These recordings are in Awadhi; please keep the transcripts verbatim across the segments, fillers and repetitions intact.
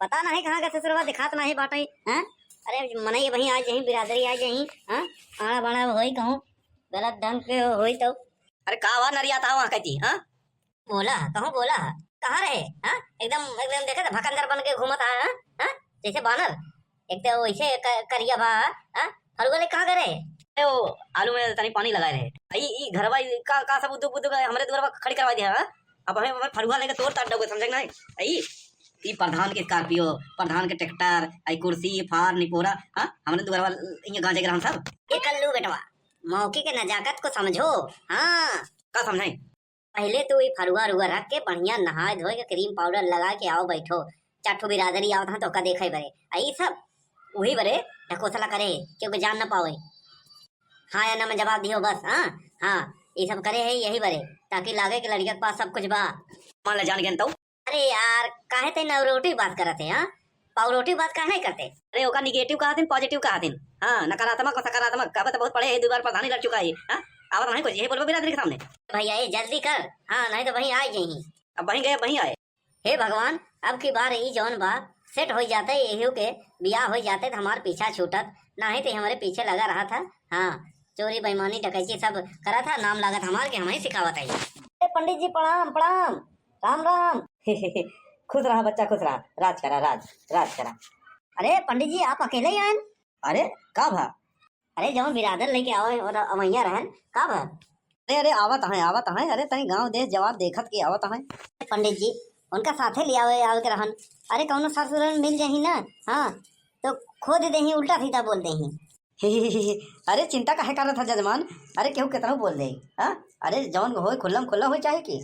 पता नहीं कहाँ का ससुरवा दिखात नहीं बाटे, हैं? अरे मनई वहीं आ जाही, बिरादरी आ जाही, हाँ? आड़ा बाड़ा होई कहूँ, गलत ढंग के होई तो। अरे का बा नरिया था वहाँ कहती, हाँ? बोला, कहूँ बोला, कहाँ रहे, हाँ? एकदम, एकदम देखे तो भकंदर बन के घूमत है, हाँ? हाँ? जैसे बानर, एक तो वैसे क-, करिया बा, हाँ? फरुआ ले कहाँ गए रहे? अरे वो आलू में तनी पानी लगाए रहे। ई, ई घरवा ई का, का सब उद्योग, उद्योग हमरे दुआरवा खड़ी करवा दिया, हाँ? अब हमें, हमें फरुआ लेके तोर तार डउबे, समझे कि नहीं? ई, ई प्रधान के Scorpio, प्रधान के ट्रैक्टर, आई कुर्सी, फार, निपोरा, हाँ? हमरे दुआरवा ये गांजे के रहन सब। ए कल्लू बेटवा, मौके के नजाकत को समझो, हाँ? का समझाई? पहिले तू ई फरुआ रुआ रख के बढ़िया नहाए धोए के cream powder लगा के आओ बैठो। चार ठो बिरादरी आवत हैं तोहका देखे बरे। आ ई सब वही बरे ढकोसला करे, केहू के जान न पावे। हाँ या ना में जवाब दियो बस, हाँ? हाँ, ई सब करे है यही बरे, ताकि लागे कि लड़िका के पास सब कुछ बा। मान ले जान गेन तो। अरे यार, काहे ते नवरोटी बात करत है, हाँ? पावरोटी बात काहे नहीं करते? अरे ओका negative कहा दिन, positive कहा दिन। हाँ, नकारात्मक और सकारात्मक, कहबे तो बहुत पढ़े है, दो बार प्रधानी लड़ चुका है, हाँ? आवत नहीं कुछ, यही बोलबो बिरादरी के सामने। भैया, ए जल्दी कर, हाँ, नहीं तो वहीं आ जाही। अब वहीं गए, वहीं आए। हे भगवान, अब की बार ई जौन बा, set हो जाते, एहू के बियाह हो जाते तो हमार पीछा छूटत, नहीं तो हमरे पीछे लगा रहा था। हाँ, चोरी, बेईमानी, डकैती सब करा था, नाम लागत हमार के हमही सिखावत है। ए पंडित जी, प्रणाम, प्रणाम, राम राम। खुश रहा बच्चा, खुश रहा, राज करा, राज, राज करा। अरे पंडित जी, आप अकेले ही आयन? अरे का भा? अरे जौन बिरादर लेके आवे और अवैया रहन, का भा? अरे, अरे, आवत हैं, आवत हैं। अरे, तनी गाँव देश जवार देखत के आवत हैं। पंडित जी, उनका साथे ले आवे, आवे के रहन। अरे, कौनो ससुरन मिल जाही ना, हाँ, तो खोद देही, उल्टा सीधा बोल देही। अरे, चिंता काहे करत है जजमान? अरे, केहू केतनो बोल देही, हाँ? अरे, जौन होय खुल्लम खुल्ला होय चाहे की।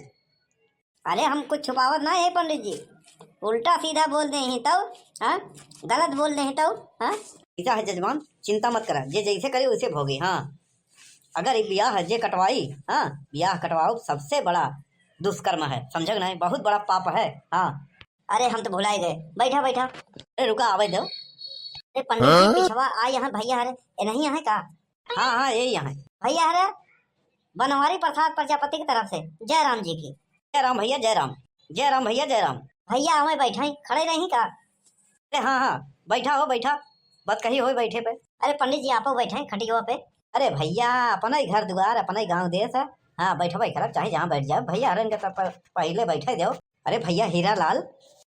अरे, हम कुछ छुपावत ना है पंडित जी, उल्टा सीधा बोल देही तौ, हाँ? गलत बोल देही तौ, हाँ? ऐसा है जजमान, चिंता मत करा, जे जैसे करे वैसे भोगे, हाँ। अगर ई बियाह जे कटवाई, हाँ, बियाह कटवाओ सबसे बड़ा दुष्कर्म है, समझे कि नहीं? बहुत बड़ा पाप है, हाँ। अरे हम तो भुलाए गए, बैठा बैठा। अरे रुका, आवे दो। अरे पंडित जी, हाँ? पिछवा आ यहाँ भैया हरे, ए नहीं यहाँ का? हाँ, हाँ, यही यहाँ है। भैया हरे, बनवारी प्रसाद प्रजापति की तरफ से जय राम जी की। जय राम भैया, जय राम। जय राम भैया, जय राम। भैया हमें बैठा ही, खड़े नहीं का? अरे हाँ, हाँ, बैठा हो, बैठा, बात कही हो बैठे पे। अरे पंडित जी, आपो बैठे हैं खटिया पे। अरे भैया, अपना ही घर दुआर, अपना ही गांव देश है। हाँ, बैठो भाई, खराब चाहे जहाँ बैठ जाओ भैया, हरन के तब पहले बैठे दो। अरे भैया हीरा लाल।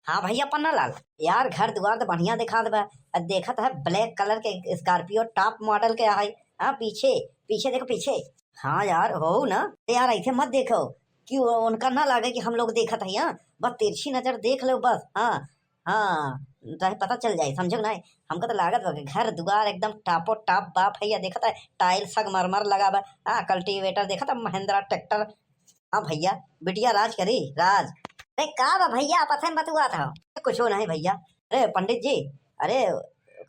हाँ भैया पन्ना लाल। यार घर दुआर तो बढ़िया दिखा देबा। अब देखत है black colour के Scorpio top model के है। हाँ पीछे, पीछे देखो पीछे। हाँ यार हो ना। अरे यार ऐसे मत देखो कि वो, उनका ना लागे कि हम लोग देखत है। हाँ बस तिरछी नजर देख लो बस। हाँ हाँ, तहे पता चल जाए, समझो कि नहीं? हमका तो लागत बा कि घर दुआर एकदम टापो टाप बा भैया, देखत है टाइल संगमरमर लगा बा। हाँ, कल्टीवेटर देखत है, महिंद्रा ट्रैक्टर। हाँ भैया, बिटिया राज करी, राज। अरे का बा भैया, आपस में बतुआत हो? कुछो नहीं भैया। अरे पंडित जी, अरे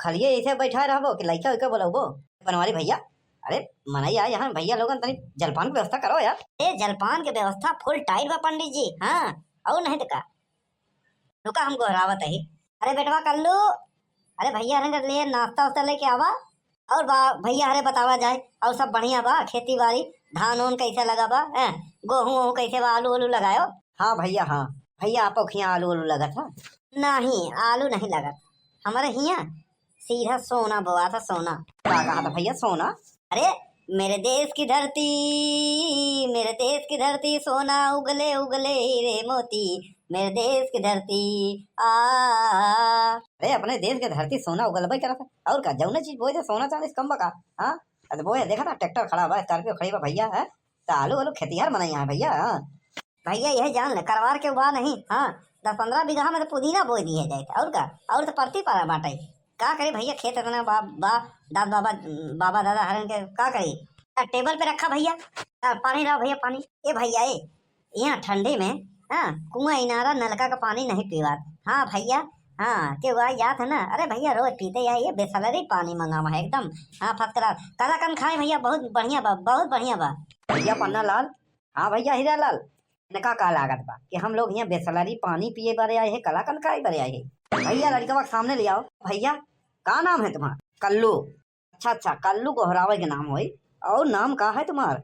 खलिए ऐसे बैठा रहबो कि लइका उइका बोलबो? बनवारी भैया, अरे मनई आए यहाँ भैया लोगन, तनी जलपान की व्यवस्था करो यार। ए जलपान की व्यवस्था full tight बा पंडित जी। हाँ, और नहीं तो का। रुका, हम गोहरावत ही। अरे बेटवा कल्लू, अरे भैया हरे ले नाश्ता उस्ता लेके आवा। और बा भैया हरे बतावा जाए, और सब बढ़िया बा? खेती बाड़ी, धान ओन कैसे लगा बा, हैं? गोहूँ ओहूँ कैसे बा, आलू ओलू लगायो? हाँ भैया, हाँ भैया, आपो हियाँ आलू ओलू लगत है? नहीं, आलू नहीं लगत, हमारे हियाँ सीधा सोना बोआ था, सोना। का कहा था भैया, सोना? अरे, मेरे देश की धरती, मेरे देश की धरती, सोना उगले उगले हीरे मोती, मेरे देश की धरती। आ। अरे अपने देश के धरती सोना उगलबे करत है, और का? जौने चीज बोए दे सोना चांदी से कम बा का? हाँ, अरे बोए, देखा ना ट्रैक्टर खड़ा बा, स्कॉर्पियो खड़ी बा भैया, है तो आलू आलू खेतिहर मनई है भैया। हाँ। भैया यह जान ले, करवार के बा नहीं, हाँ, दस पन्द्रह बीघा में तो पुदीना बोए दिए जाए, और का? और तो परती पारा बाटे। का करे भैया, खेत इतना बा, बा, दाद बाबा, बाबा दादा हरन के का करी? आ, टेबल पे रखा भैया। आ, पानी लाओ भैया, पानी। ए भैया, ए, यहाँ ठंडी में, हाँ, कुआं इनारा नलका का पानी नहीं पीवात। हाँ भैया, हाँ, के हुआ याद है ना? अरे भैया, रोज पीते यह, ये बिसलरी पानी मंगावा है एकदम। हाँ, first class। कलाकंद खाए भैया, बहुत बढ़िया बा, बहुत बढ़िया बा। भैया पन्ना लाल। हाँ भैया हीरा लाल। इनका का लागत बा कि हम लोग यहाँ बिसलरी पानी पिए बरे आए हैं, कलाकंद खाए बरे आए हैं? भैया लड़कवा के सामने ले आओ। भैया, का नाम है तुम्हारा? कल्लू। अच्छा, अच्छा, कल्लू गोहरावे के नाम होई। और नाम का है तुम्हार?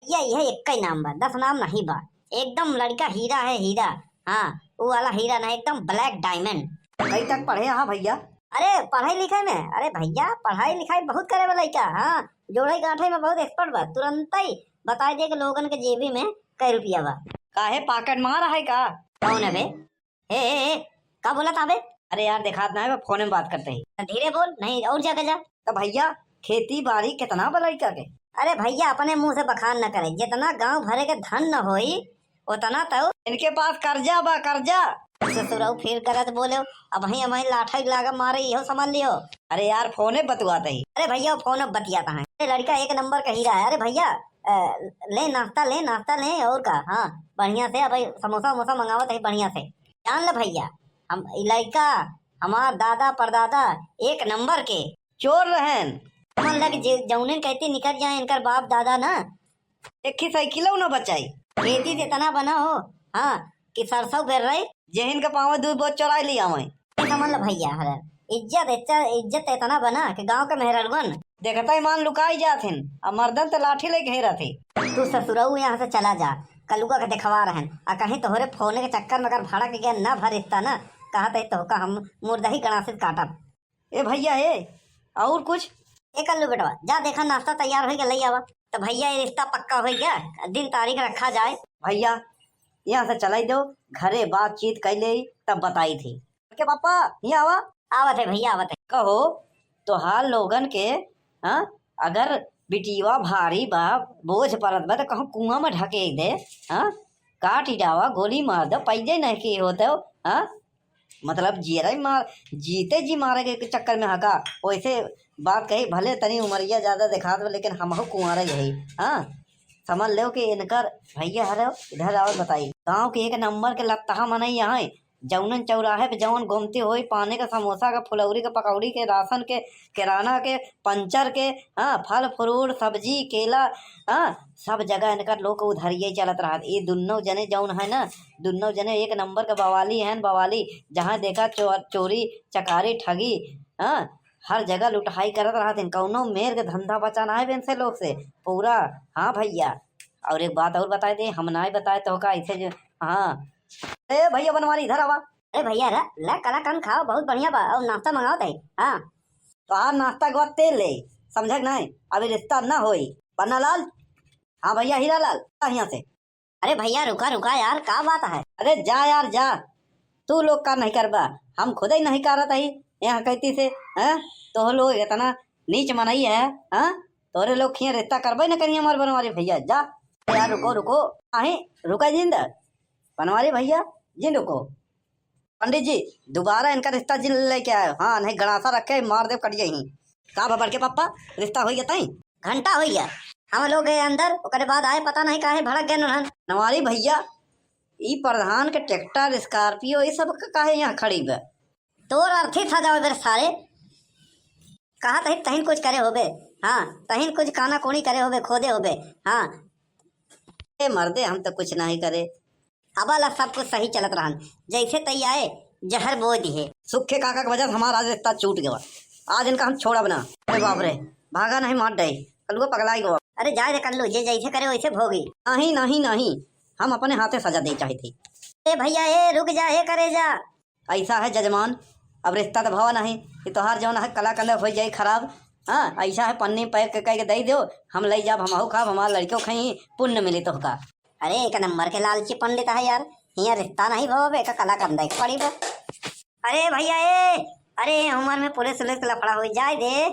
भैया, यह एक ही नाम बा, दस नाम नहीं बा। एकदम लड़का हीरा है, हीरा। हाँ, वो वाला हीरा ना, एकदम black diamond। कई तक पढ़े हा भइया? अरे पढ़ाई लिखाई में, अरे भइया पढ़ाई लिखाई बहुत करे वाला लइका, हाँ, जोड़े गांठे में बहुत expert बा, तुरंतई बताई दे कि लोगन के जेबी में कै रुपया बा। काहे पाकेट मार है का? कौन है बे? ए, ए, ए, का बोलत हा बे? अरे यार, देखात ना है, मैं फोन में बात करत ही। धीरे बोल, नहीं और जगह जा। तो भइया, खेती बाड़ी कितना बा लड़का के? अरे भइया, अपने मुंह से बखान न करे, जितना गांव भरे के धन न होई, उतना तो इनके पास कर्जा बा, कर्जा। ससुरऊ फिर गलत बोले, अबहीं अबहीं लाठा लागा मारे, इहो समझ लियो। अरे यार, फोने बतुआत ही। अरे भइया, वो फोन अब बतियात है। अरे लड़का एक नंबर का हीरा है। अरे भइया, अ, ले नाश्ता, ले नाश्ता, ले, और का। हाँ, बढ़िया से अब समोसा वमोसा मंगावत ही बढ़िया से। जान ले भइया, हम ई लइका, हमार दादा परदादा एक नंबर के चोर रहन। मन लग जे-, जौनिन कहती निकल जाए इनकर बाप दादा ना, एक ही साइकिलो न बचाई। खेती से इतना बना हो, हाँ, कि सरसों बेर रही। जेहिन के पावे दू बोझ चोराई ली आवे। समझ ल भइया, हरे इज्जत, इज्जत, इज्जत इतना बना कि गांव के मेहररुअन देखता ही मान लुकाई जात हिन, आ मर्दन त लाठी ले घेरत ही। तू ससुरऊ यहाँ से चला जा, कलुआ के देखवा रहन, आ कहीं तोहरे फोने के चक्कर में अगर भड़क गया ना भरिस्ता ना, कहा तही तोहका हम मुर्दही गणासित काटब। ए भइया, ए, और कुछ? ए कल्लू बेटवा, जा देखा नाश्ता तैयार होइ गया, लई आवा। तो भइया, ये रिश्ता पक्का होइ गया, दिन तारीख रखा जाए। भइया, यहाँ से चलाई दो, घरे बातचीत कर ले, तब बताई थी। के पापा, यहाँ आवा। आवत है भइया, आवत है। कहो, तोहार लोगन के, हाँ, अगर बिटिया भारी बा, बोझ परत बा, तो कहूँ कुआं में ढकेल दे, हाँ, काट ही डावा, गोली मार दो, पैदे नहीं के होते हो, हाँ। मतलब जियरा ही मार, जीते जी मारे के चक्कर में हका। वैसे बात कही, भले तनी उमरिया ज्यादा देखात बा, लेकिन हमहू कुंवारा यही। हाँ, समझ लेव कि इनकर भइया हरे, इधर आओ बताई। गांव के एक नंबर के लत्तहा मनई यहाँ, जौनन चौराहे पे जौन घूमते होई, पाने का, समोसा का, फुलौरी का, पकौड़ी के, राशन के, किराना के, पंचर के, हाँ, फल फ्रूट, सब्जी, केला, हाँ, सब जगह इनकर लोग उधरिये चलत रहत। ये दुन्नो जने जौन है ना, दुन्नो जने एक नंबर के बवाली हैं, बवाली। जहाँ देखा चो-, चोरी, चकारी, ठगी, हाँ, हर जगह लुटहाई करत रहत हैं। कौनो मेर के धंधा बचा ना है इनसे लोग से पूरा। हाँ भइया, और एक बात और बताए दे, हम ना बताए तो का ऐसे जो, हाँ। ए भइया बनवारी, इधर आवा। अरे भइया, ला, ला कलाकंद खाओ, बहुत बढ़िया बा, और नाश्ता मंगाओ तई। हाँ। तोहार नाश्ता के बाद तेल ले, समझे कि नहीं? अभी रिश्ता ना होई। पन्नालाल, हाँ भइया हीरालाल, आ यहाँ से। अरे भइया, रुका, रुका यार, का बात है? अरे जा यार, जा, तू लोग का नहीं करबा, हम खुद ही नहीं करत ही यहाँ कहती से, हैं? तो लोग इतना नीच मनई है, हाँ? तोरे लोग खिया रिश्ता करबे न करिए हमारे बनवारी भइया, जा। अरे यार, रुको, रुको, अहीं रुका जिंद, बनवारी भइया, जिन रुको। पंडित जी, दोबारा इनका रिश्ता जिन लेके आयो, हाँ, नहीं गड़ासा रखे, मार दे, कट जाई। का बा बड़के पप्पा, रिश्ता होई गया तई? घंटा होई गया, हम लोग गए अंदर, ओकरे बाद आए, पता नहीं काहे भड़क गए उन्हन। बनवारी भइया, ई प्रधान के ट्रैक्टर, स्कॉर्पियो, ई सब का काहे यहाँ खड़ी बा? तोर अर्थी था जावे बेर सारे। कहा तही तहिन कुछ करे होबे, हाँ, तहिन कुछ काना कोनी करे होबे, खोदे होबे, हाँ। ए मर्दे, हम तो कुछ नहीं करे। अब ला सब कुछ सही चलत रहन, जैसे तई आए, जहर बोए दिहे। सुखे काका के वजह से हमारा आज रिश्ता छूट गवा। आज इनका हम छोड़ब ना। अरे बाप रे, भागा नहीं मार डे, कलुआ पगलाई गवा। अरे जाए दे कल्लू, जे जैसे करे वैसे भोगी। नहीं, नहीं, नहीं, हम अपने हाथे सजा दे चाहे थे। ए भइया, ए रुक जा, ए करे जा। ऐसा है जजमान, अब रिश्ता तो भवा नहीं, ये तोहार जौन है कलाकंद हो जाए खराब। हाँ, ऐसा है पन्नी पैक के कह के दे दो, हम ले जाब, हमहू खाब, हमार लड़कियों खाई, पुण्य मिली तोहका। अरे एक नंबर के लालची पंडित है यार, हियाँ रिश्ता नहीं भवा बे, का कलाकंद एक पड़ी बे। अरे भइया ए, अरे ये उम्र में पुलिस उलिस के लफड़ा हो जाए दे।